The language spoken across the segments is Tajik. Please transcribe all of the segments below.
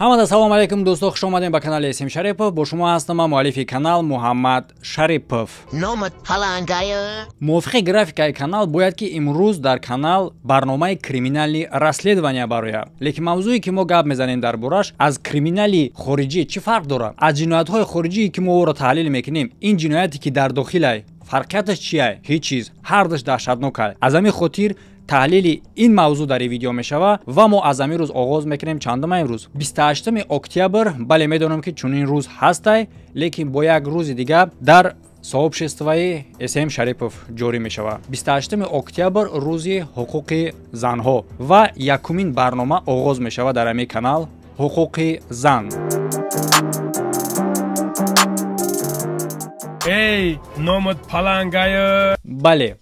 Ҳамада салом алейкум дӯсто, хуш омадем ба канали Эсем Шарипов. Бо шумо ҳастам ман муаллифи канал Муҳаммад Шарипов. Мувофиқи графикаи канал бояд ки имрӯз дар канал барномаи криминали расследования барояд. Лекин мавзӯе ки мо гап мезанем дар бораш аз криминали хориҷӣ чӣ фарқ дорад? Аз ҷиноятҳои хориҷие ки мо ӯро таҳлил мекунем, ин ҷинояте ки дар дохилай, фарқияташ чиай? Ҳеҷ чиз. Ҳардаш даҳшатнокай. Аз ҳамин хотир таҳлили ин мавзӯъ дар ин видео мешавад ва мо аз ҳамин рӯз оғоз мекунем. Чандума имрӯз? 28 октябр. Бале, медонам ки чунин рӯз ҳастай, лекин бо як рӯзи дига дар сообществои СМ Шарипов ҷорӣ мешавад. 28 октябр рӯзи ҳуқуқи занҳо ва якумин барнома оғоз мешавад дар ҳамин канал ҳуқуқи зан. Эй, номат палангая! Бале,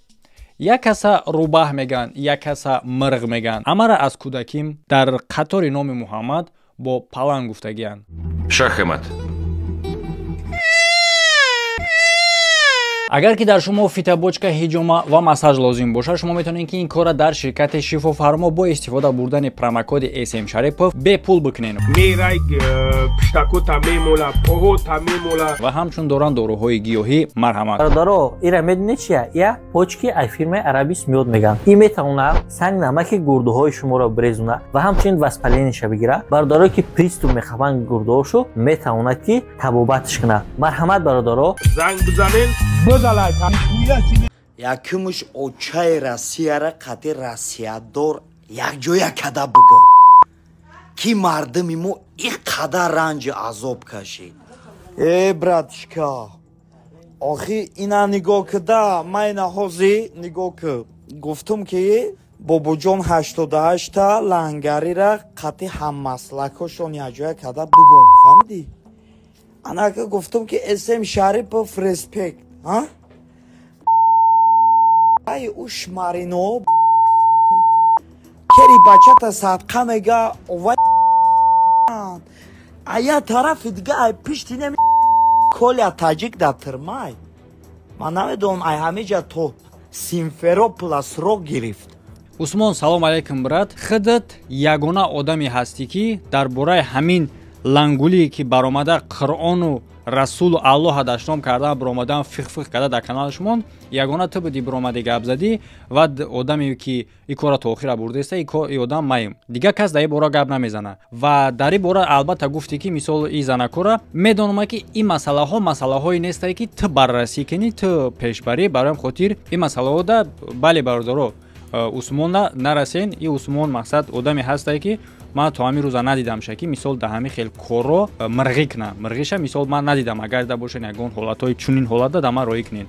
як каса рӯбаҳ меган, як каса мирғ меган. Амара аз кӯдаким дар қатори номи Муҳаммад бо паланг гуфтагиянд. Шахмат. Агар ки дар шумо фитобочка, ҳиҷома ва массаж лозим бошад, шумо метавонед ки ин корра дар ширкати Шифофармо бо истифода бурдани промокоди SM Шарипов бепул бикунед. Мерай пиштакота мемола, поҳота мемола. Ва ҳамчун доранд доруҳои гиёҳӣ. Марҳамат. Бародаро, ира медонед чия? Я почки ай фирмаи Арабис миёд меган. Ин метавонад санг намаки гурдуҳои шуморо бирезонад ва ҳамчунин воспалениеша бигирад. Бародаро ки приступ мехабанд гурдуҳошо, метавонад ки табобатш кунад. Марҳамат бародаро. Занг бизанед. Якумуш очаи Россияра қати россиядор якҷоя када бигӯ, ки мардуми мо ин қадар ранҷи азоб кашид. Э, братишка, охи ина нигоҳ кида, ман ина ҳозир нигоҳ ки гуфтум ки бобоҷон 88-та лангарира қати ҳаммаслакҳошон якҷоя када бигӯм, фаҳмидӣ? Анака гуфтум ки СМ Шарипов респект. А? Ай уш марино кери бачата садқа мега ова ая тарафи дига ай пишти неми коля таҷик да тирмай. Ман намедонам ай ҳамиҷа то Симферопола срок гирифт. Усмон, салом алейкум, брат. Худат ягона одаме ҳастӣ ки дар бораи ҳамин лангулие ки баромада Қуръону Расулу Аллоҳа дашном кардан, биромадан фиқ-фиқ карда дар каналашмон, ягона ту буди биромади гап задӣ ва одаме ки ин корро то охира бурдаиста, ин одам маем. Дигар кас дар ин бора гап намезана. Ва дар ин бора албатта гуфтӣ ки мисол ин занакора медонам ки ин масъалаҳо масъалаҳое нестае ки ту баррасӣ кунӣ, ту пешбарӣ. Барои хотир ин масъалаҳода бале бародаро, Усмонда нарасен. Ин Усмон мақсад одаме ҳастае ки ман то ҳамин рӯза надидамша ки мисол дар ҳамин хел корро мирғӣ кунам. Мирғиша мисол ман надидам. Агар да бошен ягон ҳолатҳои чунин ҳолатда да ман роӣ кунед.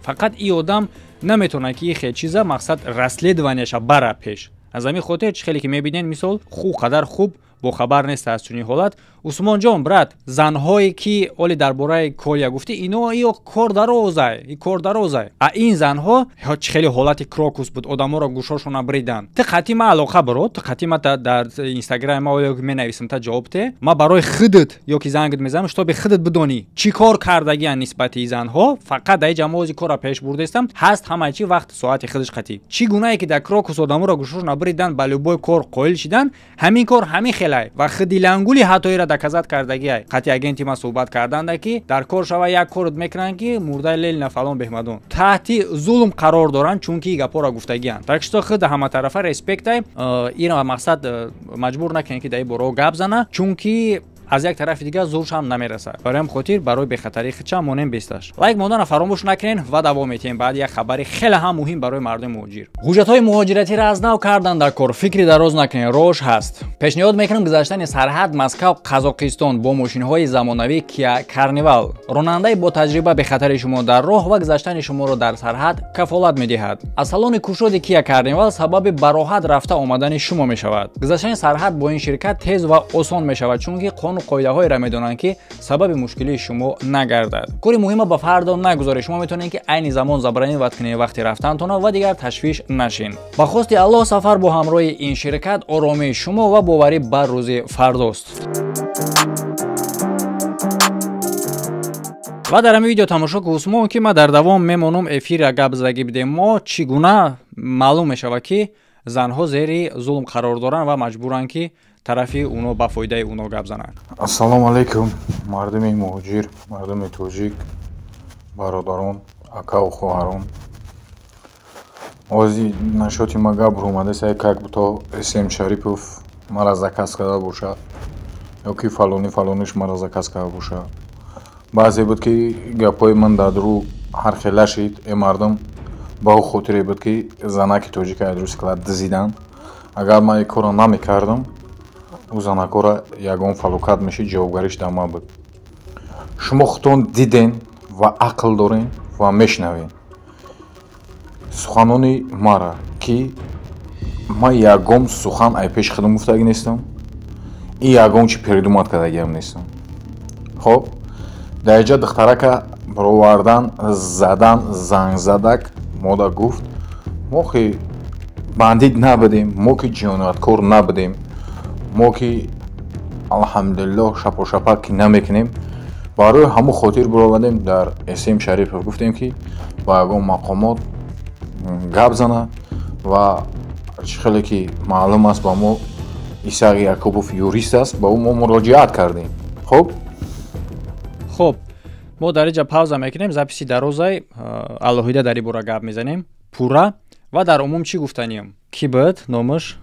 Фақат ин одам наметавонад ки ин хел чиза мақсад расследованияша бара пеш. Аз ҳамин хотир чӣ хеле ки мебинед мисол хуб қадар хуб бохабар нест аз чунин ҳолат. Усмонҷон, брат, занҳое ки оли дар бораи Колия гуфтӣ, ино иё кор дарозай, и кор дарозай. А ин занҳо чӣ хеле ҳолати Крокус буд, одаморо гӯшошона бридан. Ту қатъи ма алоқа биро, ту қатъи ма дар Инстаграми ма оё менависам та ҷавоб те. Ма барои худат ё ки зангат мезанам, шутоби худат бидонӣ чӣ кор кардагиан нисбати ин занҳо. Фақат дар ин ҷа мо ози корро пеш бурдаистам, ҳаст ҳамаи чӣ вақт соати худаш қатъӣ. Чӣ гунае ки дар Крокус одаморо гӯшошона бридан, ба любой кор қоил шидан, ҳамин кор ҳамин хелай. Ва худи лангули ҳатто ира доказат кардагиай. Қатъи агенти ма суҳбат карданда ки дар кор шава як корот мекунанд ки мурдаи Ленина фалон беҳмадон таҳти зулм қарор доранд, чунки гапҳоро гуфтагианд. Так что худ ҳаматарафа респектай. Ира мақсад маҷбур накунед ки дар ин борао гап зана, чунки аз як тарафи дигар зуршам намерасад. Барои ҳам хотир барои бехатарии худшам монем бесташ. Лайк монданро фаромӯш накунед ва давом метиҳем баъд як хабари хеле ҳам муҳим барои мардуми муҳоҷир. Ҳуҷҷатҳои муҳоҷиратиро аз нав кардан дар кор фикри дароз накунед, рош ҳаст. Пешниҳод мекунам гузаштани сарҳад Москав Қазоқистон бо мошинҳои замонавии Kia Carnival. Ронандаи бо таҷриба бехатари шумо дар роҳ ва гузаштани шуморо дар сарҳад кафолат медиҳад. Аз салони кушоди Kia Carnival сабаби бароҳат рафта омадани шумо мешавад. Гузаштани сарҳад бо ин ширкат тез ва осон мешавад, чунки қонун қоидаҳоеро медонанд ки сабаби мушкилии шумо нагардад. Кори муҳима ба фардо нагузоред. Шумо метавонед ки айни замон забронировать кунед вақти рафтантона ва дигар ташвиш нашин. Ба хости Аллоҳ сафар бо ҳамроҳи ин ширкат оромии шумо ва боварӣ бар рӯзи фардост. Ва дар ҳамин видео тамошо ки Усмон ки ман дар давом мемонам эфира гап задагӣ бидем, мо чӣ гуна маълум мешавад ки занҳо зери зулм қарор доранд ва маҷбуранд ки Тарафи уно, ба фоидаи уно гап зананд. Ассалому алайкум, мардуми муҳоҷир, мардуми тоҷик, бародарон, акаву хоҳарон. Ози нашоти ма гап рӯмадеса, как будто См Шарипов мара заказ карда бошад ё ки фалони фалониш мара заказ карда бошад. Баъзе буд, ки гапҳои ман дар дурӯ ҳар хел нашид. Э, мардум, ба ӯ хотире буд, ки занаки тоҷика айдрӯ склад дизидан. Агар ман ин корро намекардам, ӯ занакора ягон фалокат мешид, ҷавобгариш дар ман буд. Шумо худтон диден ва ақл дорен ва мешнавен суханони мара, ки ман ягон сухан ай пеши худам гуфтагӣ нестам и ягон чи придумать кардагиам нестам. Хоб, дар инҷа духтарака баровардан, задан, зангзадак мода гуфт: мо ки бандит набудем, мо ки ҷинояткор набудем, мо ки, алҳамдулиллоҳ, шапошапак ки намекунем. Барои ҳамун хотир баровардем, дар См Шарипов гуфтем, ки ба ягон мақомот гап зана. Ва чӣ хеле ки маълум аст ба мо, Исаҳоқ Якубов юрист аст, ба ӯ мо муроҷиат кардем. Хуб. Хуб, мо дар инҷа пауза мекунем. Записи дарозай, алоҳида дар ин бора гап мезанем пурра. Ва дар умум чӣ гуфтаниям? Кӣ буд номаш?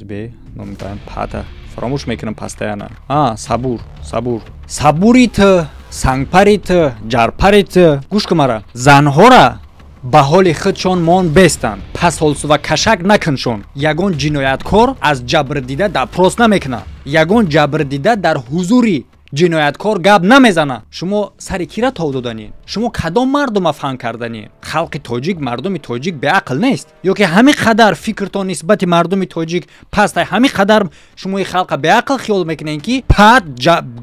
Бе номи пата фаромӯш мекунам постоянно. А, Сабур, Сабур, Сабури ту, сангпари ту, ҷарпари ту, гӯш кун мара. Занҳора ба ҳоли худшон мон бестанд, пасҳолсува кашак накуншон. Ягон ҷинояткор аз ҷабрдида допрос намекунад, ягон ҷабрдида дар ҳузури ҷинояткор гап намезанад. Шумо сари кира тов доданед? Шумо кадом мардума фан карданед? Халқи тоҷик, мардуми тоҷик беақл нест. Ё ки ҳамин қадар фикртон нисбати мардуми тоҷик пастай, ҳамин қадар шумои халқа беақл хиёл мекунед, ки пад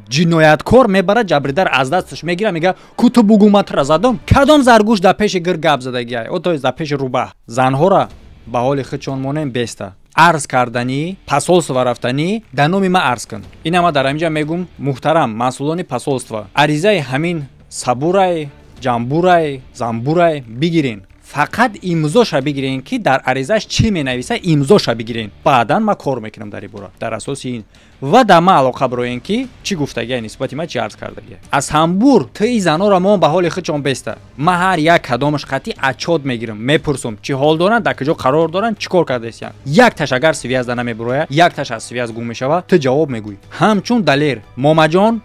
ҷинояткор мебарад, ҷабридар аз дасташ мегира, мега: «Ку, ту бугу, ма тура задам». Кадом заргӯш дар пеши гир гап задагиай? О, то есть дар пеши рӯбаҳ. Занҳора ба ҳоли худшон монем, беста. Арз карданӣ, посольство рафтанӣ, дар номи ман арз кун. Ина ма дар ҳаминҷа мегум: муҳтарам масъулони посольство, аризаи ҳамин Сабурай, Ҷамбурай, Замбурай бигирен, фақат имзоша бигирен, ки дар аризаш чӣ менависа, имзоша бигирен. Баъдан ман кор мекунам дар ин бора, дар асоси ин. Ва дар ман алоқа бироен, ки чӣ гуфтагия, нисбати ман чӣ арз кардагия. Аз ҳамбур ту занора мон ба ҳоли худшон беста. Ман ҳар як кадомаш қатъи отчёт мегирам, мепурсум, чӣ ҳол доранд, дар куҷо қарор доранд, чӣ кор кардаистиянд. Якташ агар связь да намебирояд, якташ аз связь гум мешавад, ту ҷавоб мегӯӣ ҳамчун Далер, Момаҷон,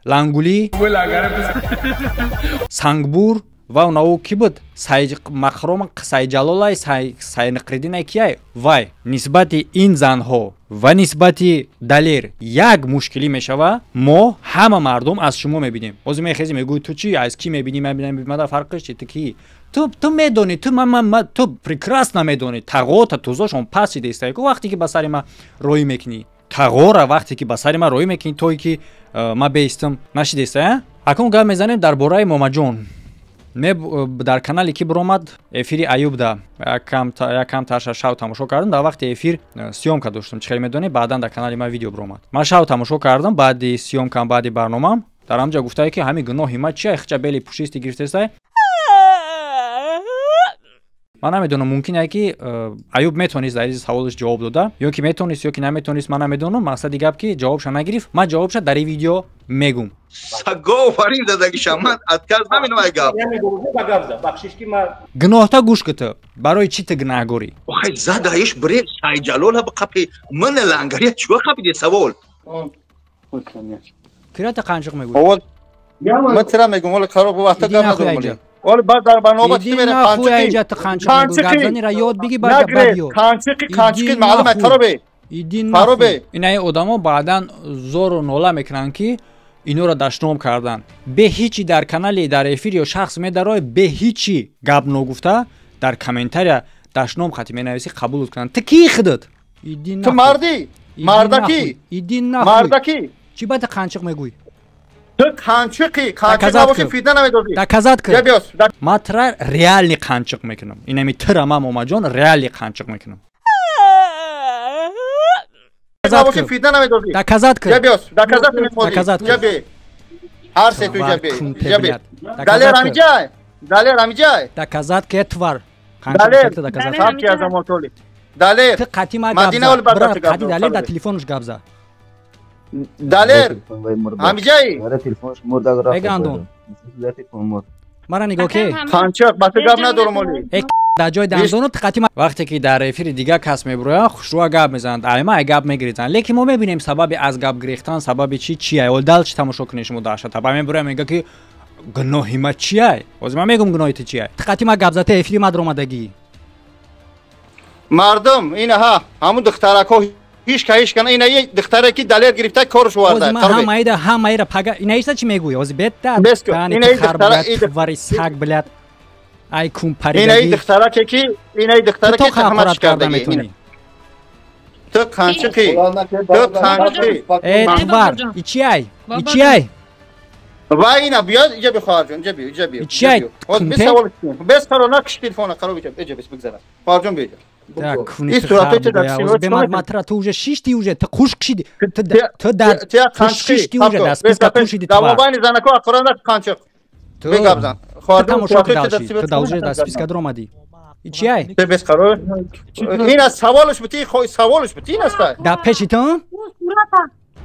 Лангулӣ, Сангбур ва унаву кӣ буд, Махром, Сайҷалолай, Сайниқридинай, кияй вай. Нисбати ин занҳо ва нисбати Далер як мушкилӣ мешава, мо ҳама мардум аз шумо мебинем. Ҳозир мехези, мегӯӣ: «Ту чӣ, аз кӣ мебинӣ?» Мада фарқиш чи? Ту кӣ? Ту медонӣ, ту прекрасно медонӣ, тағота тузошон пас шидаистае ку. Вақте ки ба сари ман роӣ мекунӣ тағора, вақте ки ба сари ман роӣ мекунӣ, тое ки ман беистам нашидаиста. Акнун гап мезанем дар бораи Момаҷон. Дар канале ки биромад, эфири Аюбда якам таша шав тамошо кардам. Дар вақти эфир съёмка доштам, чӣ хеле медонӣ, баъдан дар канали ман видео биромад. Ман шав тамошо кардам баъди съёмкам, баъди барномам. Дар ҳамҷа гуфтае, ки ҳамин гуноҳи ман чия, хича бели пушисти гирифтесай. Ман намедонам, мумкин е ки Аюб метавонист дар ин саволаш ҷавоб дода, ё ки метавонист, ё ки наметавонист, ман намедонам. Мақсади гап, ки ҷавобша нагирифт. Ман ҷавобша дар ин видео мегум. Саговарин дадагиша, ман отказ наминам гап. Гуноҳта гӯш ки, ту барои чӣ ту гунаҳгорӣ? Охай, задаиш бре Сайҷалола бқапи ман лангария чуа қапиди савол. Кира қанчиқ мегӯй? Ман тира мегум, оли қарор бу вақта гап надорам. Оли баъд дар барнома ти мерем. Қанчиқи қанчиқ гапзанира ёд биги, баъд баъд ёд. Қанчиқи, қанчиқи маълум аст, фаробе. Фаробе. Инаи одамо баъдан зору нола мекунанд, ки инора дашном кардан. Бе ҳичи дар канали, дар эфир ё шахс медарои, бе ҳичи гап ногуфта дар комментария дашном хати менависӣ, қабулут кунанд. Ту кии худат? Ту мардӣ? Мардакӣ? Иди нахуй. Мардакӣ? Чӣ баъд қанчиқ мегӯй? Ту қанчиқи, қанчиқ набоши, фитна намедозӣ. Доказать кун. Ман тура реально қанчиқ мекунам. Инами тура ман, Момаҷон, реально қанчиқ мекунам. Набоши, фитна намедозӣ. Доказать кун. Доказать мехоҳӣ. Доказать кун. Ҳар се ту ҷабе. Ҷабе. Далер ҳамиҷай. Далер ҳамиҷай. Доказать ки, тварь. Далер. Доказать. Далер. Ту қати ма гап зад. Брат, қати Далер дар телефонаш гап зад. Далер. Ҳамиҷаи? Эгандон. Мара нигоҳ ке. Қанчақ, ба ту гап надорам оли. Э дар ҷои дандону ту қати ма вақте ки дар эфири дигар кас мебуроянд, хушрӯа гап мезананд, айма ай гап мегирезанд. Лекин мо мебинем сабаби аз гап гирехтан сабаби чи чи ай? Ол дал чи тамошо кунед шумо даҳшата. Ба мебуроям мега ки гуноҳи ма чи ай? Ҳозир ман мегӯм гуноҳи ту чи ай? Ту қати ма гап зада эфири ма даромадагӣ. Мардум, ина ҳа, ҳамун духтаракҳо ҳеч ка ҳеч кана ина духтаре ки Далер гирифта корш оварда. Ҳозир ман ҳамаида ҳамаира пага ина иса чӣ мегӯӣ? Ҳозир бетта. Вари саг блядь. Ай кун паридагӣ. Ина духтараке ки ина духтараке ки ҳамаш карда метонӣ. Ту қанчиқи. Ту қанчиқи. Э твар, ичи ай? Ичи ай? Ва ина биё, иҷа би хоҳарҷон, иҷа биё, иҷа биё. Ичи ай? Ҳозир бис савол бес қаро накиш телефона, қаро иҷа, иҷа бис бигзара. Хоҳарҷон биё иҷа. Так, матра ту уже шишти уже, ту хушк шиди. Ту дар ту шишти уже дар списка пушиди твар. Дамобайни занако ақора на қанчиқ. Бегап зан. Тамошо кардаши. Ту дар уже дар списка даромадӣ. Ичи ай? Ту бес қаро. Ин аз саволаш бути, хой саволаш бути ин аст. Дар пеши ту?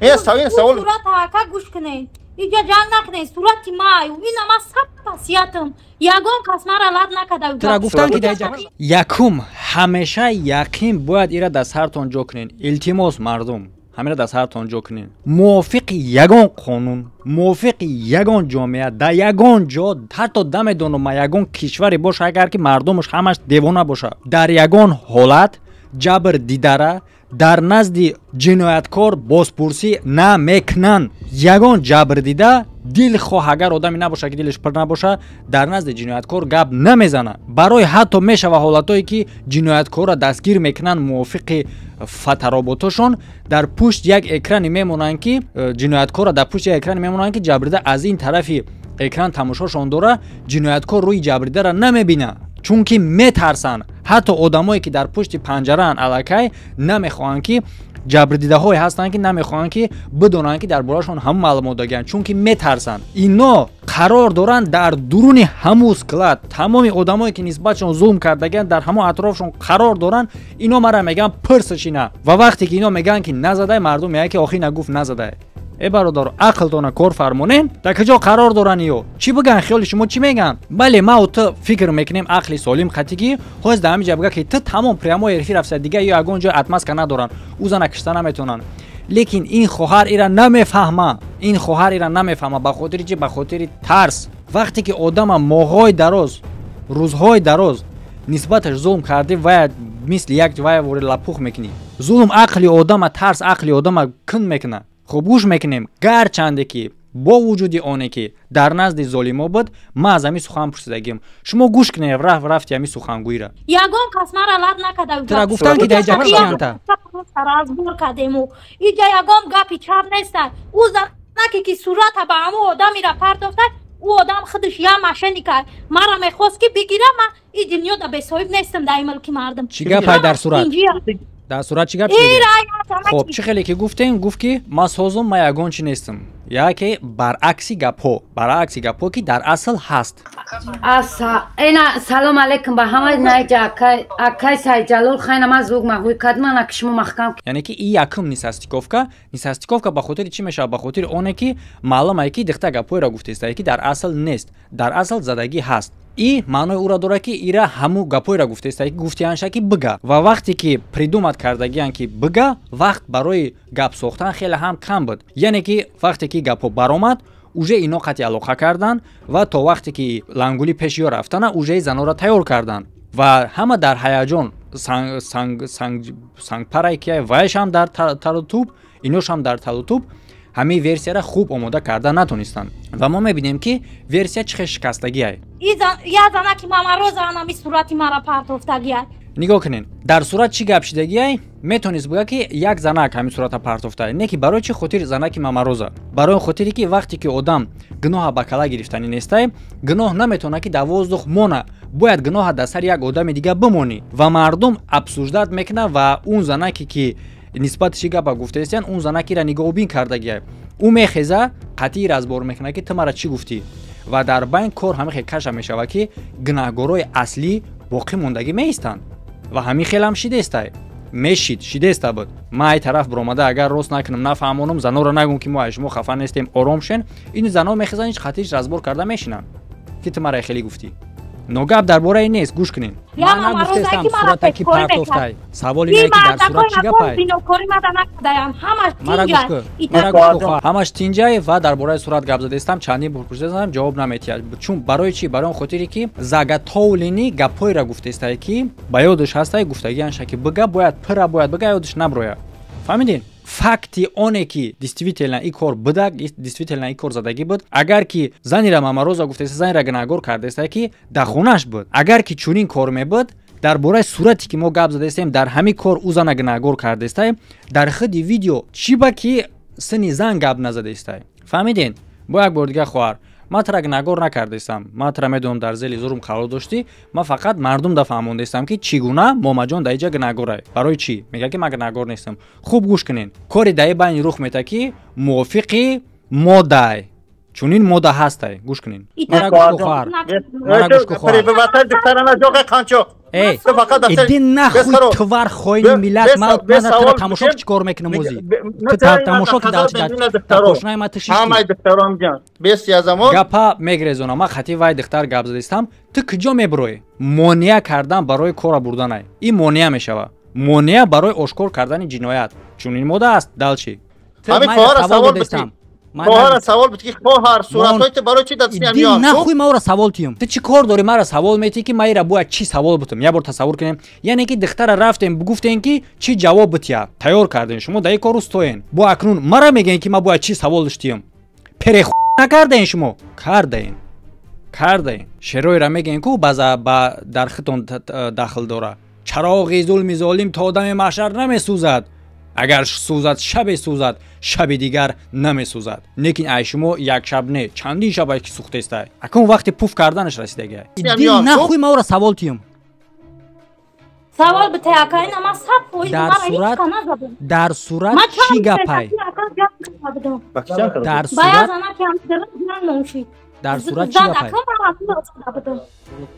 Ин савол савол. Сурат ака гӯш кунед. Иҷа ҷанг накунед, сурати ма, ина ма саб пасиятам. Ягон кас мара лад накарда. Тура гуфтан ки дар иҷа якум ҳамеша яқин бояд ира дар сартон ҷо кунед. Илтимос мардум, ҳамира дар сартон ҷо кунед. Мувофиқи ягон қонун, мувофиқи ягон ҷомеа, дар ягон ҷо, ҳатто намедонам ягон кишваре боша, агар ки мардумаш ҳамаш девона боша, дар ягон ҳолат ҷабр дидара дар назди ҷинояткор бозпурсӣ намекунанд. Ягон ҷабр дида дилхоҳ агар одаме набоша ки дилаш пир набоша, дар назди ҷинояткор гап намезана. Барои ҳатто мешава ҳолатое ки ҷинояткорро дастгир мекунанд мувофиқи фатароботошон, дар пушт як экране мемонанд ки ҷинояткорро дар пушти як экране мемонанд ки ҷабрдида аз ин тарафи экран тамошошон дора, ҷинояткор рӯи ҷабрдидаро намебина, чунки метарсанд. Ҳатто одамое ки дар пушти панҷараанд аллакай намехоҳанд ки ҷабрдидаҳое ҳастанд ки намехоҳанд ки бидонанд ки дар бораашон ҳамун маълумот догиянд, чунки метарсанд. Ино қарор доранд дар дуруни ҳамун склад, тамоми одамое ки нисбатшон зулм кардагиянд дар ҳамон атрофшон қарор доранд. Ино мара мегӯянд пирсашина, ва вақте ки ино мегӯянд ки назадай, мардум мегӯяд ки охир нагуфт назадай. Э бародар, ақлтона кор фармонен, дар куҷо қарор доранд ё? Чӣ бигӯянд? Хиёли шумо чӣ мегӯянд? Бале, ма ту фикр мекунем ақли солим қатӣ ки ҳозир дар ҳамин ҷа бигӯяд ки ту тамом прямой эфир рафта, дига ё ягон ҷой отмазка надоранд, ӯ зана кишта наметавонанд. Лекин ин хоҳар ира намефаҳма, ин хоҳар ира намефаҳма. Ба хотири чӣ? Ба хотири тарс. Вақте ки одама моҳҳои дароз, рӯзҳои дароз нисбаташ зулм кардӣ, вая мисли як вая вори лапух мекунӣ. Зулм ақли одама, тарс ақли одама кун мекунад. Хуб гӯш мекунем, гарчанде ки бо вуҷуди оне ки дар назди золимо буд, ман аз ҳамин сухан пурсидагим. Шумо гӯш кунед рафти ҳамин сухангӯира. Ягон кас мара лад накарда. Тура гуфтан ки дар иҷа киянта? Разбор кардему. Иҷа ягон гапи чап неста. Ӯ занаке ки сурата ба ҳамон одамира партофта, ӯ одам худаш я мошенника. Мара мехост ки бигира, ман и дунёда бесоҳиб нестам дар ин мулки мардум. Чӣ гапай дар сурат? Дар сурат чӣ гап шуд? Хоб, чӣ хеле ки гуфтем, гуфт ки ман созум, ман ягон чӣ нестам. Яке баръакси гапҳо, баръакси гапҳо ки дар асл ҳаст. Ина салом алейкум ба ҳама наҷа акай акай Сайҷалол хайна ман зуг маҳуй кад ман ак шумо маҳкам. Яъне ки и якум нисастиковка, нисастиковка ба хотири чӣ мешавад? Ба хотири оне ки маълум ае ки дихта гапҳоеро гуфтеста, ки дар асл нест, дар асл задагӣ ҳаст. И маънои ӯро дорад ки ира ҳамун гапҳоеро гуфтеста ки гуфтианша ки бига, ва вақте ки придумат кардагиян ки бига, вақт барои гап сохтан хеле ҳам кам буд. Яъне ки вақте ки гапҳо баромад, уже ино қатъи алоқа карданд ва то вақте ки лангули пеши ё рафтана, уже занора тайёр карданд ва ҳама дар ҳаяҷон сангпарай ки вайшам дар талутуб, иношам дар талутуб ҳамин версияра хуб омода карда натонистанд. Ва мо мебинем ки версия чӣ хел шикастагиай. Я занаки мамароза анами сурати мара партофтагиай. Нигоҳ кунед, дар сурат чӣ гап шидагиай? Метавонист буга ки як занак ҳамин сурата партофта, не ки барои чӣ хотир занаки мамароза? Барои хотире ки вақте ки одам гуноҳа ба кала гирифтанӣ нестай, гуноҳ наметавонад ки дар воздух мона, бояд гуноҳа дар сари як одами дига бимонӣ. Ва мардум обсуждат мекунад ва он занаке ки нисбати чӣ гапа гуфтаистиян, он занакира нигоҳубин кардагиай. Ӯ мехеза, қатъии разбор мекунад ки ту мара чӣ гуфтӣ. Ва дар байн кор ҳамин хел каша мешавад ки гунаҳгорои аслӣ боқӣ мондагӣ меистанд. Ва ҳамин хелам шидестай. Мешид, шидеста буд. Ман ай тараф биромада агар рост накунам, нафаҳмонам, занора нагум ки мо ай шумо хафа нестем, ором шен. Ин зано мехезанд, ҳеҷ хатиш разбор карда мешинанд. Ки ту мара хеле гуфтӣ. Но гап дар бораи нест, гӯш кунем. Ман нагуфтестам сурата ки партофтай. Саволи не ки дар сурат чӣ гапай? Мара гӯш кун. Мара гӯш кун. Ҳамаш тинҷай ва дар бораи сурат гап задестам, чандин бор пурсидам, ҷавоб наметиҳад. Чун барои чӣ? Барои он хотире ки заготовлени гапҳоеро гуфтестай ки ба ёдаш ҳастай, гуфтагианша ки бига бояд пира бояд бига ёдаш наброяд. Фаҳмидин? Факти оне ки действительно и кор будак, действительно и кор задагӣ буд. Агар ки занира Мамароза гуфтеста, занира гунаҳгор кардеста ки дар хонаш буд. Агар ки чунин кор мебуд, дар бораи сурате ки мо гап задестем, дар ҳамин кор ӯ зана гунаҳгор кардестай, дар худи видео чӣ ба ки сини зан гап назадестай. Фаҳмидин? Бо як бор дига хоҳар, ман тра гунаҳгор накардестам. Ман тра медонам дар зели зурм қарор доштӣ. Ман фақат мардум да фаҳмондестам ки чӣ гуна Момаҷон дар иҷа гунаҳгорай. Барои чӣ? Мегӯяд ки ман гунаҳгор нестам. Хуб гӯш кунед. Кори даи байни рух мета ки мувофиқи модай. Чунин мода ҳастай. Гӯш кунед. Мара гӯш кун хоҳар. Мара гӯш кун хоҳар. Эй, иди нахуй твар хоини миллат. Ман тра тамошо чӣ кор мекунам ози? Ту тамошо ки дар пошнаи ма ту шишти. Гапа мегрезонам. Ман хати вай духтар гап задистам. Ту куҷо мебироӣ? Монеа кардан барои кора бурданай. Ин монеа мешава. Монеа барои ошкор кардани ҷиноят. Чунин мода аст. Далчи. Савол додистам. Хоҳара савол буд ки хоҳар суратҳои ту барои чӣ дастиям меояд? Нахуй ма ӯро савол тиём. Ту чӣ кор дорӣ мара савол метӣ ки ма ира бояд чӣ савол бутам? Як бор тасаввур кунем. Яъне ки духтара рафтем, гуфтем ки чӣ ҷавоб бутия. Тайёр кардем. Шумо дар ин кор устоен. Бо акнун мара мегӯем ки ма бояд чӣ савол тиём. Переху накардаен шумо? Кардаен. Кардаен. Шероира мегӯем ку база ба дар хитон дахл дора. Чароғи зулми золим то дами маҳшар намесӯзад. Агар сӯзад шабе сӯзад, шаби дигар намесӯзад. Лекин ай шумо як шаб не, чандин шаб ай ки сӯхтестай. Акун вақти пуф карданаш расидагай. Иди нахуй ма ӯро савол тиём. Савол бите ака, ина ман 100% мара ҳеҷ ка назадам. Дар сурат чӣ гапай? Дар сурат дар сурат чӣ гапай?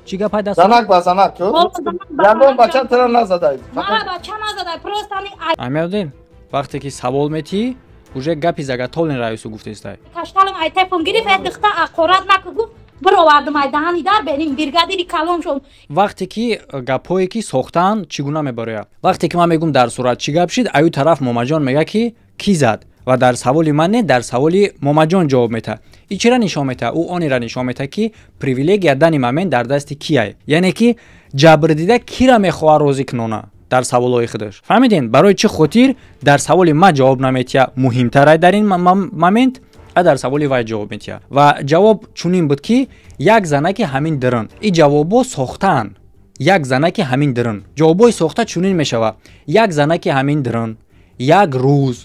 Чӣ гапай дар сурат? Занак ба занак, ягон бача тра назадай. Мара бача назадай, просто ани Амирдин, вақте ки савол метӣ, уже гапи заготовлен раису гуфтестай. Кашталам ай телефон гирифт, ай духта ақорат наку гуфт, бировардам ай даҳани дар берин бригадири калон шуд. Вақте ки гапҳое ки сохтан чӣ гуна мебарояд? Вақте ки ман мегӯм дар сурат чӣ гап шид, аю тараф Момаҷон мегӯяд ки кӣ зад? Ва дар саволи ман не, дар саволи Момаҷон ҷавоб метаҳад. И чира нишон метаҳад? Ӯ онеро нишон метаҳад ки привилегия дани момент дар дасти кияй. Яъне ки ҷабрдида кира мехоҳад розӣ кунона дар саволҳои худаш. Фаҳмиден? Барои чӣ хотир дар саволи ман ҷавоб наметиҳад муҳимтарай дар ин момент, а дар саволи вай ҷавоб метиҳад. Ва ҷавоб чунин буд ки як занаки ҳамин дирин. Ин ҷавобҳо сохтаанд. Як занаки ҳамин дирин. Ҷавобҳои сохта чунин мешавад. Як занаки ҳамин дирин, як рӯз,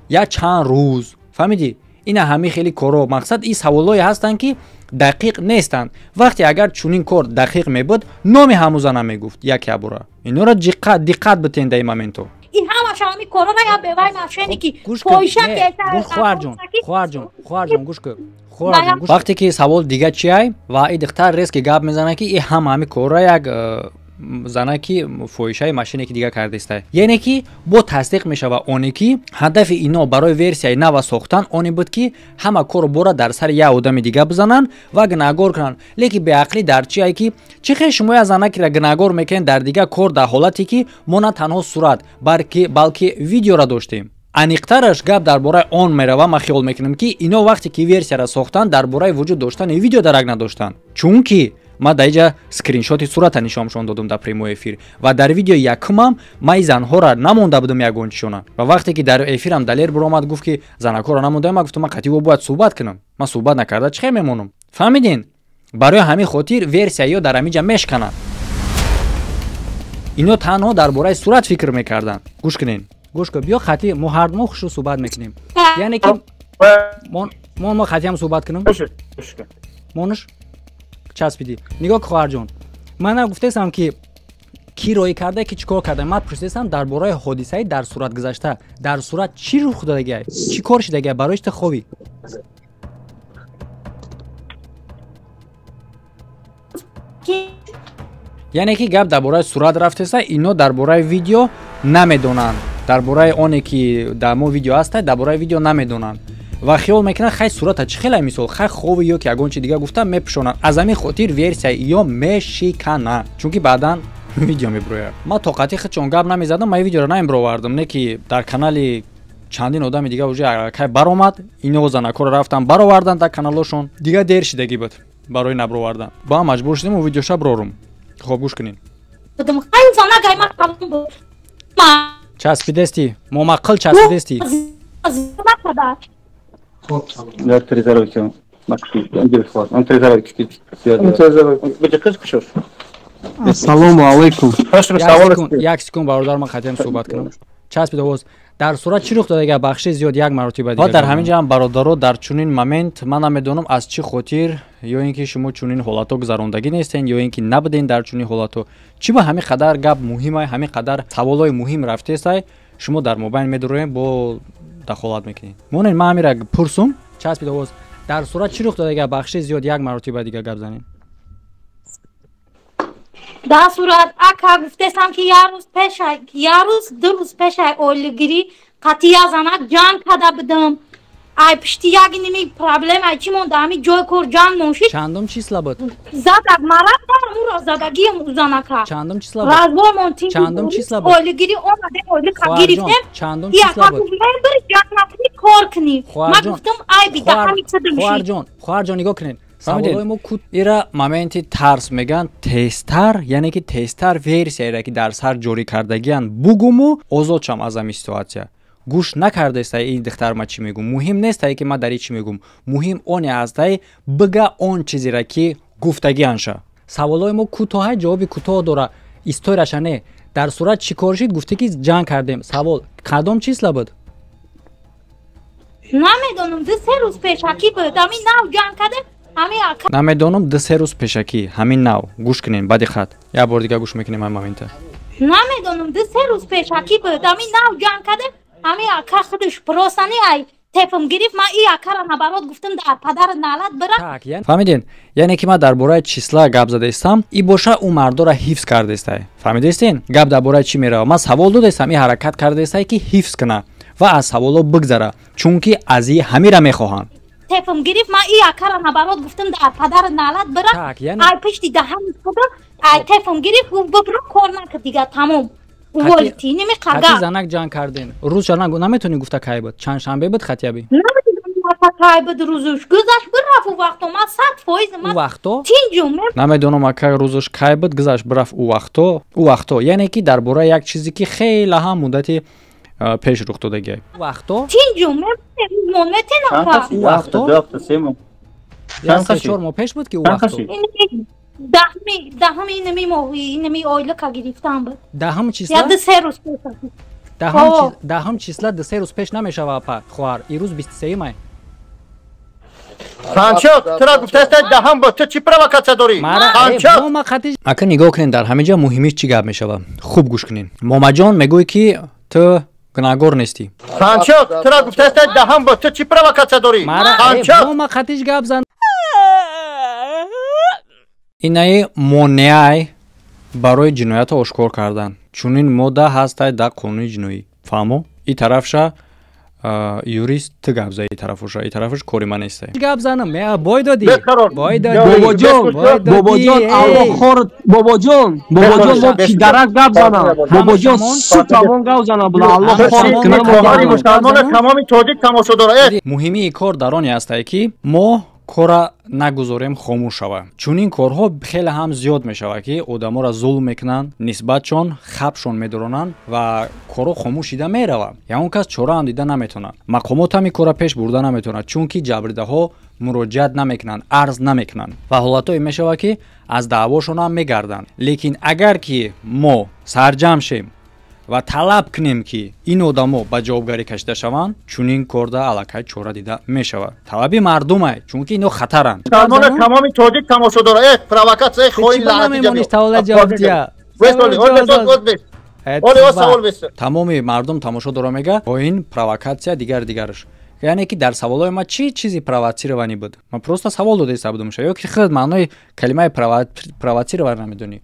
я чанд рӯз. Фаҳмидӣ? Ина ҳамин хеле корҳо. Мақсад ин саволҳое ҳастанд ки дақиқ нестанд. Вақте агар чунин кор дақиқ мебуд, номи ҳамун зана мегуфт як ябора. Инора диққат битен дар ин моменто. Ин ҳамаша ҳамин корҳоро я бевай мошенники фоҳиша ки хоҳарҷон, хоҳарҷон, хоҳарҷон гӯш кун. Хоҳарҷон, вақте ки савол дига чиай ва ин духтар резки гап мезанад ки ин ҳама ҳамин корҳоро як занаки фоҳишаи машине ки дига кардестай. Яъне ки бо тасдиқ мешава оне ки ҳадафи ино барои версияи нава сохтан оне буд ки ҳама корро бора дар сари як одами дига бизананд ва гунаҳгор кунанд. Лекин беақлӣ дар чие ки чӣ хел шумо як занакиро гунаҳгор мекунед дар дига кор дар ҳолате ки мо на танҳо сурат, балки видеоро доштем. Аниқтараш гап дар бораи он мерава, ман хиёл мекунам ки ино вақте ки версияро сохтанд дар бораи вуҷуд доштани видео дарак надоштанд. Чунки ман дар инҷа скриншоти сурата нишоншон додам дар прямой эфир ва дар видеои якумам ман ин занҳоро намонда будам ягончишона. Ва вақте ки дар эфирам Далер биромад гуфт ки занакҳоро намондаам, ман гуфтам ман қатъи бо бояд суҳбат кунам. Ман суҳбат накарда чӣ хел мемонам? Фаҳмидин? Барои ҳамин хотир версияё дар ҳамин ҷа мешкананд. Ино танҳо дар бораи сурат фикр мекарданд. Гӯш кунед. Гӯш кун, биё хати мо ҳар мо хушу суҳбат мекунем. Яъне ки мо хатиам суҳбат кунем? Монуш часпидӣ. Нигоҳ кун хоҳарҷон, ман нагуфтаистам ки ки роӣ карда, ки чӣ кор карда. Ман пурсидастам дар бораи ҳодисаи дар сурат гузашта. Дар сурат чӣ рух додагиай? Чӣ кор шидагиай? Барои чӣ ту ховӣ? Яъне ки гап дар бораи сурат рафтеста, ино дар бораи видео намедонанд. Дар бораи оне ки дар мо видео ҳаста, дар бораи видео намедонанд ва хиёл мекунанд, хай сурата чӣ хеле, мисол, хай хови ё ки ягон чи дига гуфта мепӯшонанд. Аз ҳамин хотир версияи ё мешикана, чунки баъдан видео мебирояд. Ман тоқати худшон гап намезадам, ман видеоро намебировардам, не ки дар канали чандин одами дига уже кай баромад, ино занакоро рафтан баровардан дар каналошон, дига дер шидагӣ буд барои набировардан. Ба маҷбур шудем видеоша бирорум. Хоб, гӯш кунед. Часпидести, момаққил часпидести. Ассалому алайкум. Як секунд, бародар, ман хотем суҳбат кунам. Часпид овоз. Дар сурат чӣ рух додага? Бахши зиёд як маротиба дигар. Ва дар ҳамин ҷо ҳам, бародаро, дар чунин момент ман намедонам аз чӣ хотир, ё ин ки шумо чунин ҳолатҳо гузарондагӣ нестен, ё ин ки набуден дар чунин ҳолатҳо. Чӣ ба ҳамин қадар гап муҳимай, ҳамин қадар саволҳои муҳим рафтестай, шумо дар мобайн медуроем, бо дахолат мекунед. Монен, ман ҳамира пурсум, часпид овоз. Дар сурат чӣ рух додага? Бахши зиёд як маротиба дигар гап занем. Дар сурат ака гуфтесам ки як рӯз пеша, як рӯз ду рӯз пешай оилигирӣ қатъи я занак ҷанг када будам. Ай пишти як ними проблема чӣ монда, ҳами ҷои кор ҷанг моншид. Чандум числа буд? Задак мара ӯро задагиам ӯ занака. Чандум числа буд? Разбор монтин. Чандум числа буд? Оилигирӣ омаде, оилика гирифтем. Чандум числа буд? Бир ҷанг накунӣ, кор кунӣ. Ман гуфтам ай бида ҳами чидим шид. Хоҳарҷон, хоҳарҷон, нигоҳ кунед. Саволҳои мо кут ира моменти тарс меган, тезтар, яъне ки тезтар версияеро ки дар сар ҷорӣ кардагиян бугуму озод шам аз ҳамин ситуатсия. Гӯш накардестай ин духтар ма чӣ мегӯм. Муҳим нестай ки ман дар и чӣ мегӯм. Муҳим оне ҳастай бига он чизеро ки гуфтагианша. Саволҳои мо кӯтоҳай, ҷавоби кӯтоҳ дора. Историяша не. Дар сурат чӣ кор шид? Гуфтӣ ки ҷанг кардем. Савол кадом числа буд? Намедонам, 2-3 рӯз пешакӣ буд. Ҳамин нав ҷанг кардем. Намедонам, 2-3 рӯз пешакӣ, ҳамин нав. Гӯш кунем ба диққат. Як бор дига гӯш мекунем ҳамин момента. Намедонам, 2-3 рӯз пешакӣ буд. Ҳамин нав ҷанг кардем. Ҳамин ака худаш просани ай тефм гирифт. Ман и акара набарот гуфтам дар падар налат бира. Фаҳмиден? Яъне ки ман дар бораи числа гап задаистам, и боша ӯ мардора ҳифз кардаистай. Фаҳмидаистен? Гап дар бораи чӣ мерава? Ман савол додаистам, и ҳаракат кардаистай ки ҳифз куна ва аз саволҳо бигзара, чунки аз и ҳамира мехоҳанд. Тефм гирифт, ман и акара набарот гуфтам дар падар налат бира. Ай пишти даҳани худам ай тефм гирифт, гуфт бибро кор накард дига, тамом. Уволити немиқага. Хати занак ҷанг карден. Рӯзша наметонӣ гуфта кай буд? Чанд шанбе буд хатияби? Намедонам кай буд рӯзуш. Гузашт бирафт ӯ вақто, ман 100% ман ӯ вақто? Тинҷум. Намедонам ака рӯзуш кай буд, гузашт бирафт ӯ вақто. Ӯ вақто, яъне ки дар бораи як чизе ки хеле ҳам муддати пеш рух додагиай. Вақто? Тинҷум, метенака. Ӯ вақто? Як се-чор моҳ пеш буд ки ӯ вақто? Даҳми инами моҳи инами оилака гирифтам буд. Даҳм числа? Я 2-3 рӯз пеш. Даҳм числа 2-3 рӯз пеш намешава, апа, хоҳар. Ирӯз 23 май. Ханчок, тура гуфтааст даҳам бо ту чӣ провокатсия дорӣ? Ханчок. Ака нигоҳ кунед, дар ҳамин ҷо муҳимиш чӣ гап мешава. Хуб гӯш кунед. Момаҷон мегӯй ки ту гунаҳгор нестӣ. Ханчок, тура гуфтааст даҳам бо ту чӣ провокатсия дорӣ? Ханчок. Мома қатиш гап зан. Инаи монеай барои ҷиноятро ошкор кардан. Чунин модда ҳастай дар қонуни ҷиноӣ. Фаҳмо? И тарафша юрист ту гап зад, и тарафуша, и тарафуш кори ман нестай. Гап занам, бой додӣ. Бой додӣ. Бобоҷон, бобоҷон, Аллоҳ хор, бобоҷон, бобоҷон, мо пидарак гап занам. Бобоҷон, сутамон гап занам, була Аллоҳ хор кунам. Мусалмон тамоми тоҷик тамошо дорад. Муҳимии кор дар оне ҳастай ки мо кора нагузорем хомӯш шава. Чунин корҳо хеле ҳам зиёд мешавад ки одаморо зулм мекунанд, нисбатшон хабшон медоронанд ва корҳо хомӯш шида меравад. Ягон кас чора ҳам дида наметавонад. Мақомот ҳам ин корро пеш бурда наметавонад, чунки ҷабридаҳо муроҷиат намекунанд, арз намекунанд ва ҳолатҳое мешавад ки аз даъвошон ҳам мегарданд. Лекин агар ки мо сарҷамъ шем ва талаб кунем ки ин одамо ба ҷавобгарӣ кашида шаванд, чунин корда аллакай чора дида мешавад. Талаби мардумай, чунки ино хатаранд. Тамоми тоҷик тамошо дорад. Провокатсия хоҳи лаънати. Тамоми мардум тамошо дора, мега бо ин провокатсия дигар дигараш. Яъне ки дар саволҳои ма чӣ чизи провоцированӣ буд? Ман просто савол додаиста будум ша. Ё ки худ маънои калимаи провоцирование намедонӣ?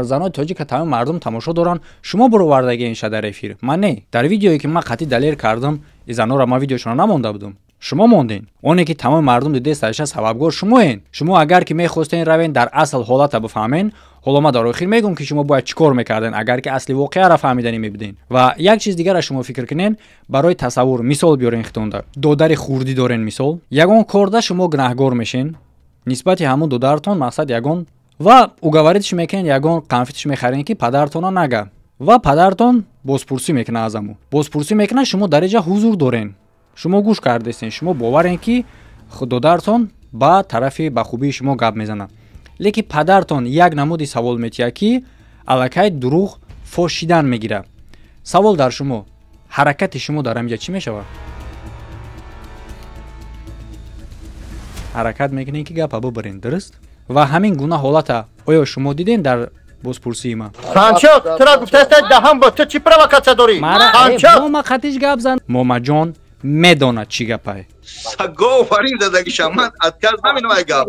Занои тоҷика тамоми мардум тамошо доранд. Шумо буровардаги ин ша дар эфир. Ман не. Дар видеое ки ман қатъи Далер кардам, и занора ман видеошонро намонда будум. Шумо монден. Оне ки тамоми мардум дидеста иша сабабгор шумоен. Шумо агар ки мехостен равен дар асл ҳолата бифаҳмен, ҳоло ман дар охир мегӯм ки шумо бояд чӣ кор мекарден, агар ки асли воқеаро фаҳмиданӣ мебуден. Ва як чиз дигара шумо фикр кунен, барои тасаввур мисол биёрен хитонда. Додари хурдӣ дорен мисол. Ягон корда шумо гунаҳгор мешен. Нисбати ҳамун додаратон мақсад ягон ва уговоритш мекунен, ягон қанфитш мехарен ки падаратона нага. Ва падаратон бозпурсӣ мекунад аз ҳамун. Бозпурсӣ мекунад, шумо дар инҷа ҳузур дорен. Шумо гӯш кардестен, шумо боварен ки додаратон ба тарафи ба хубии шумо гап мезанад. Лекин падаратон як намуди савол метиҳад ки аллакай дурӯғ фош шидан мегирад. Савол дар шумо, ҳаракати шумо дар ҳаминҷа чӣ мешавад? Ҳаракат мекунед ки гапа бибарен, дуруст? Ва ҳамин гуна ҳолата оё шумо дидем дар бозпурсии ман? Ханчок, тура гуфтааст даҳам бо ту чӣ провокатсия дорӣ? Ханчок! Ма қатиш гап зан. Момаҷон медонад чӣ гапай. Саговарин дадагиша, ман отказ наминамай гап.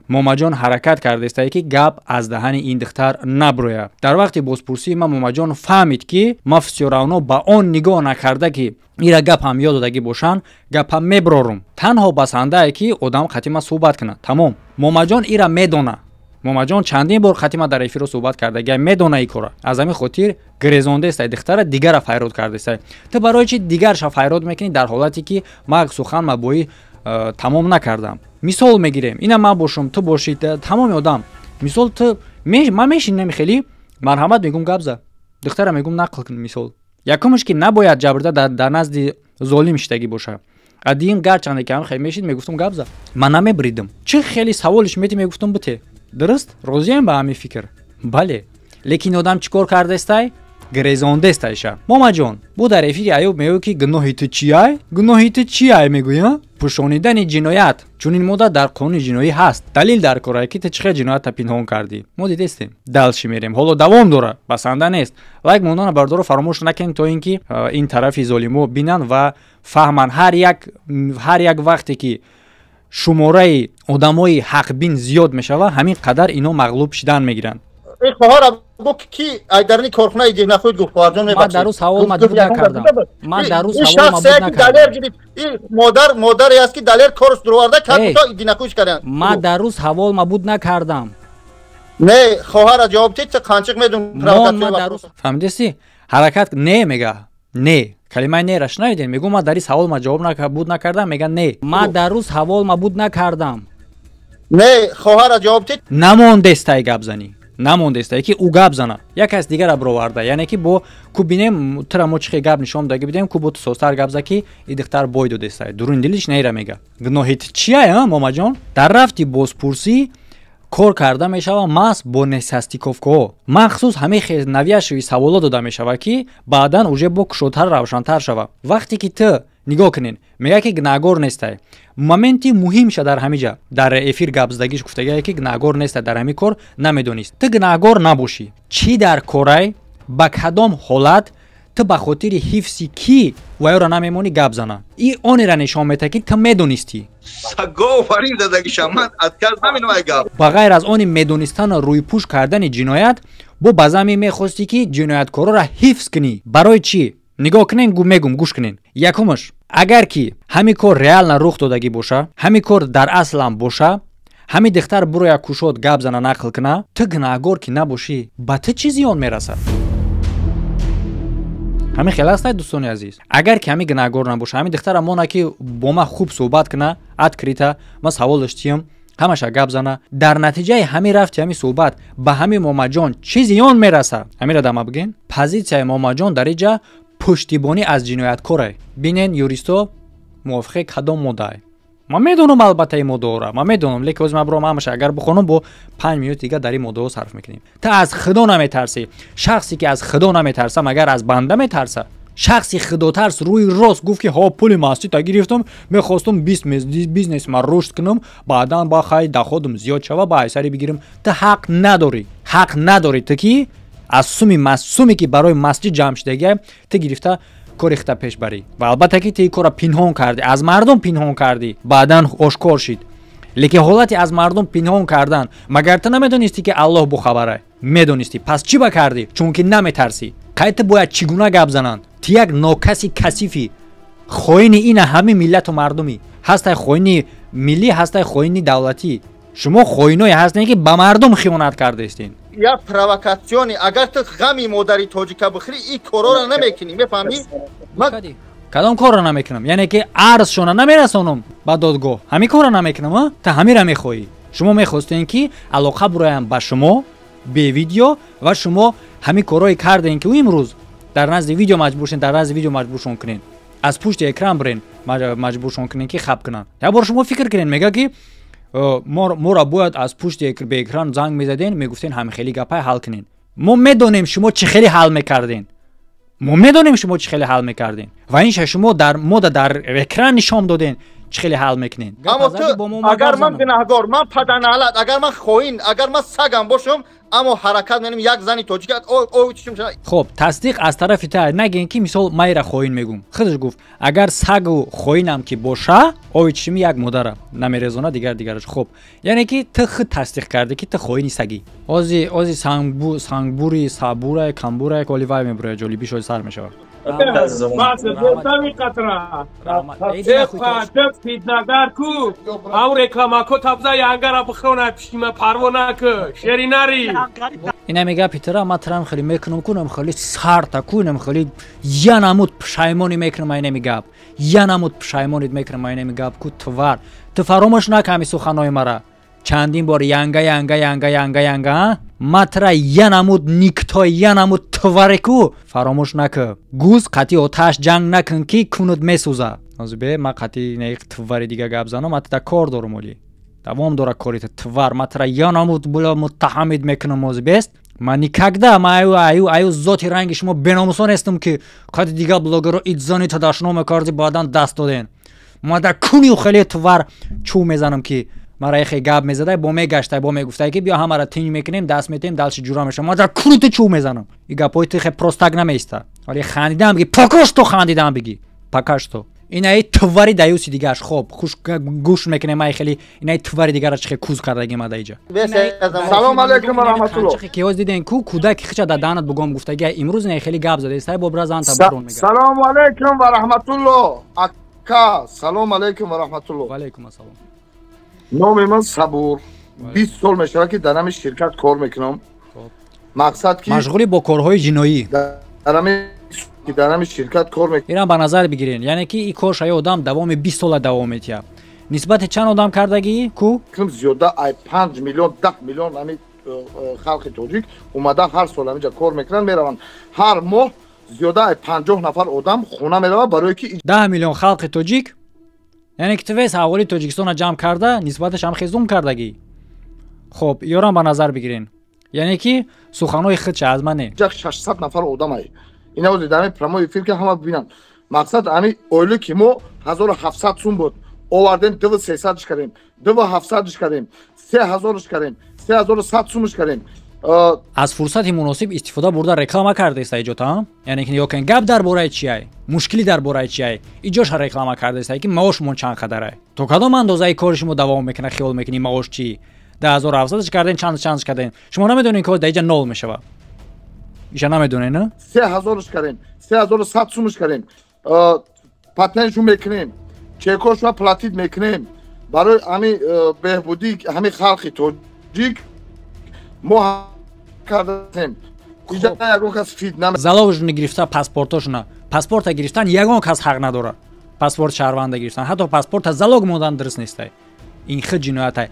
Момаҷон ҳаракат кардестае ки гап аз даҳани ин духтар наброяд. Дар вақти бозпурсии ман Момаҷон фаҳмид ки ман всё равно ба он нигоҳ накарда ки ира гап ҳам ёд додагӣ бошанд, гапам меброрум. Танҳо басандае ки одам қатъи ман суҳбат кунад. Тамом. Момаҷон ира медона. Момаҷон чандин бор қатъи ман дар эфиро суҳбат кардагия, медона ин кора. Аз ҳамин хотир гирезондестай духтара, дигара файрод кардестай. Ту барои чи дигарша файрод мекунӣ дар ҳолате ки ман сухан мабоӣ тамом накардам? Мисол мегирем, ина ман бошам, ту бошӣ, тамоми одам. Мисол ту ман мешинам хеле марҳамат мегум гап за. Духтара мегум нақл кун мисол. Якумш ки набояд ҷабрда дар назди золим шидагӣ боша. А дигим гарчанде ки ҳам хеле мешид мегуфтум гап за. Ман намебридам. Чӣ хеле саволиш мети мегуфтум бите. Дуруст? Розием ба ҳамин фикр? Бале. Лекин одам чӣ кор кардестай? Гирезондестай ша. Момаҷон, бу дар эфири Аюб мегӯ ки гуноҳи ту чиай? Гуноҳи ту чиай мегӯя? Пӯшонидани ҷиноят. Чунин модда дар қонуни ҷиноӣ ҳаст. Далил дар корае ки ту чӣ хел ҷиноятта пинҳон кардӣ. Мо дидестем. Дальше мерем. Ҳоло давом дора. Басанда нест. Лайк мондана бардоро фаромӯш накунед то ин ки ин тарафи золимо бинанд ва фаҳманд ҳар як вақте ки шумораи одамои ҳақбин зиёд мешавад, ҳамин қадар ино мағлуб шидан мегиранд. Ин хоҳара гуфт ки айдарни корхонаи динахуд гуфт хоҳарҷон мебахшед. Ман дар рӯз ҳавол мадбуд накардам. Ман дар рӯз ҳавол мабуд накардам. Ин модар модаре аст ки Далер корш дуроварда кард то динахуш карданд. Ман дар рӯз ҳавол мабуд накардам. Не, хоҳара ҷавоб дид, қанчиқ медум провокатсия. Фаҳмидеси? Ҳаракат не мега. Не. Калимаи нера шунавидем? Мегӯ ман дар ин савол ма ҷавоб буд накардам, мега не. Ман дар рӯз ҳавол мабуд накардам. Не, хоҳара ҷавоб дид. Намондестай гап занӣ. Намондестай ки ӯ гап зана. Як кас дигара бироварда. Яъне ки бо ку бинем тура мо чӣ хел гап нишон даги бидем, ку бо ту созтар гап за ки и духтар бой додестай. Дуруни дилиш нера мега. Гуноҳи ту чия, а, момаҷон? Дар рафти бозпурсӣ кор карда мешавад маҳз бо несастиковкаҳо. Махсус ҳамин хел навияшои саволо дода мешавад ки баъдан уже бо кушодтар равшантар шавад. Вақте ки ту нигоҳ кунед, мегӯяд ки гунаҳгор нестай. Моменти муҳимша дар ҳамин ҷа дар эфир гап задагиш гуфтагие ки гунаҳгор нестай, дар ҳамин кор намедонист. Ту гунаҳгор набошӣ. Чӣ дар корай, ба кадом ҳолат ту ба хотири ҳифзи кӣ ваёра намемонӣ гап зана? И онеро нишон медиҳад ки ту медонистӣ. Саговарин дадагиша, ман отказ наминамай гап. Ба ғайр аз они медонистану рӯйпӯш кардани ҷиноят, бо ба замин мехостӣ ки ҷинояткорора ҳифз кунӣ. Барои чӣ? Нигоҳ кунен, мегум, гӯш кунен. Якумаш, агар ки ҳамин кор реально рух додагӣ боша, ҳамин кор дар аслам боша, ҳамин духтар буроя кушод гап зана нақл куна, ту гунаҳгор ки набошӣ, ба ту чӣ зиён мерасад? Ҳамин хел аст, дӯстони азиз. Агар ки ҳамин гунаҳгор набоша, ҳамин духтара мона ки бо ман хуб суҳбат куна, открита, ман савол доштиям, ҳамаша гап зана, дар натиҷаи ҳамин рафти ҳамин суҳбат ба ҳамин момаҷон чӣ зиён мерасад? Ҳаминро дама бигӯен. Позитсияи момаҷон дар инҷа пуштибонӣ аз ҷинояткорае. Бинен, юристо мувофиқи кадом моддае? Ман медонам албатта ин моддаҳоро, ман медонам, лекин ҳозир ман биром ҳамаша агар бихонам бо 5 минут дига дар ин моддаҳо сарф мекунем. Ту аз худо наметарсӣ. Шахсе ки аз худо наметарса, магар аз банда метарса? Шахси худотарс рӯи рост гуфт ки ҳо пули масҷидта гирифтам, мехостам бизнесма рушд кунам, баъдан ба хай доходам зиёд шава, ба айсари бигирам. Ту ҳақ надорӣ, ҳақ надорӣ ту ки аз суми ки барои масҷид ҷамъ шудагия ту гирифта Кори хита пеш барӣ. Ва албатта ки ту ин корро пинҳон кардӣ, аз мардум пинҳон кардӣ, баъдан ошкор шид. Лекин ҳолати аз мардум пинҳон кардан, магар ту намедонистӣ, ки Аллоҳ бохабара? Медонистӣ. Пас чӣ ба кардӣ? Чунки наметарсӣ. Қай ту бояд чӣ гуна гап зананд? Ту як нокаси касифӣ, хоини ина ҳамин миллату мардумӣ. Ҳастай хоини миллӣ, ҳастай хоини давлатӣ. Шумо хоиное ҳастем, ки ба мардум хиёнат кардаистем. Я провокационный. Агар ту ғами модари тоҷика бихӯрӣ, ин корора намекунӣ, мефаҳмӣ? Кадом корро намекунам? Яъне ки арзшона намерасонам ба додгоҳ, ҳамин корро намекунам? А ту ҳамира мехоҳӣ? Шумо мехостем, ки алоқа буроям ба шумо бе видео, ва шумо ҳамин корҳое кардем, ки имрӯз дар назди видео маҷбур шудем, дар назди видео маҷбуршон кунем, аз пушти экран бирен, маҷбуршон кунем, ки хаб кунанд. Як бор шумо фикр кунед, мега, ки моро бояд аз пушти беэкран занг мезаден, мегуфтен, ҳамин хели гапай ҳал кунен. Мо медонем, шумо чӣ хеле ҳал мекарден. Мо медонем, шумо чӣ хеле ҳал мекарден, ва инша шумо дар мода дар экран нишон доден, чӣ хеле ҳал мекунен. Аммо ту, агар ман гунаҳгор, ман паданалат, агар ман хоин, агар ман сагам бошам, аммо ҳаракат менам, як зани тоҷик. Хоб, тасдиқ аз тарафи та нагӯен, ки мисол майра хоин мегӯм. Худаш гуфт, агар сагу хоинам ки боша, ови чишми як модара намерезона, дигар дигараш. Хоб, яъне ки ту худ тасдиқ кардӣ, ки ту хоини сагӣ. Ози ози сангбури сабура камбура оли вай мебурояд, ҷолибиш оли сар мешавад. Фитнагар ку ав рекламако табза янгара бихона, пишима парво наку шеринари. Ина мега, питера ма трам хеле мекунам, кунам хеле сарта кунам, хеле янамуд пушаймонӣ мекунам. Айнами гап янамуд пушаймонит мекунам, айнами гап ку. Твар, ту фаромӯш наками суханои мара. Чандин бор янга, янга, янга, янга, янга, матра янамуд никто янамуд твареку фаромӯш накӣ. Гуз қатъи оташ ҷанг накун, ки кунут месӯза. Озбе ма қатъи неиқ твари дига гап занам, ма та кор дорум, оли давом дора корите. Твар, матра янамуд була муттаҳамид мекунам озбест. Ма никогда ма аю аю аю зоти ранги шумо беномусо нестам, ки қати дига блогеро идзони тадашно мекарди, баъдан даст доден. Ма да куни хеле твар чӯ мезанам, ки мара яхе гап мезадай, бо мегаштай, бо мегуфтай, ки биё ҳамара тинҷ мекунем, даст метем, далши ҷура мешавам. Ма дар куни ту чӯ мезанам. И гапҳои ту хе просто так намеиста. Вале хандидам биги, пока что хандидам биги, пока что. Инаи твари даюси дигараш. Хоб, хуш гӯш мекунем. Ай хеле инаи твари дигара чихе куз кардаги ма даиҷа. Салом алейкум ва раҳматуллоҳ. Ки ҳоз диден ку кӯдаки хича дар даҳанат бугом гуфтаги. Имрӯз инаи хеле гап зада сай бобра зан табарон мега. Салому алейкум ва раҳматуллоҳ, ака. Салому алейкум ва раҳматуллоҳ. Ва алейкум ассалом. Номи ман Сабур. 20 сол мешавад, ки дар ҳамин ширкат кор мекунам. Мақсад ки машғули бо корҳои ҷиноӣ. Дар ҳамин ширкат кор мекунам. Инам ба назар бигирен, яъне ки и кор шаи одам давоми 20 сола давом метиҳад. Нисбати чанд одам кардагӣ ку? Зиёда ай 5 миллион, 10 миллион ҳамин халқи тоҷик омада, ҳар сол ҳаминҷа кор мекунанд, мераванд. Ҳар моҳ зиёда ай 50 нафар одам хона меравад, барое ки 10 миллион халқи тоҷик, яъне ки ту вес аҳолии Тоҷикистонро ҷамъ карда, нисбаташ ҳам хезум кардагӣ. Хоб, ёрам ба назар бигирен, яъне ки суханҳои худша, аз ман не. 600 нафар одам ай ина ози дар ҳамин прямой эфир, ки ҳама бибинанд. Мақсад, ҳамин оиле ки мо 1700 сум буд, овардем, дуву сесадш кардем, дуву ҳафтсадш кардем, 3000-ш кардем, 3100 сумш кардем. Аз фурсати муносиб истифода бурда реклама кардааст иҷота. Яъне ки ёкен, гап дар бораи чиай, мушкилӣ дар бораи чиай, иҷоша реклама кардааст, ки маошмон чанд қадарай, то кадом андозаи кори шумо давом мекунад. Хиёл мекунӣ, маош чӣ, 10 700-ш кардем, чанд чандш кардем. Шумо намедонед, ки дар иҷа нол мешавад. Иша намедонед, на? 3000-ш кардем, 3100 сумш кардем, патентшу мекунем, чекошва платить мекунем. Барои ҳамин беҳбудии ҳамин халқи тоҷик мо кардем. Ягон кас фитна Заложник гирифта паспортошуна. Паспорта гирифтан ягон кас ҳақ надорад. Паспорт шаҳрванда гирифтан, ҳатто паспорта залог мондан дуруст нестай. Ин худ ҷиноятай.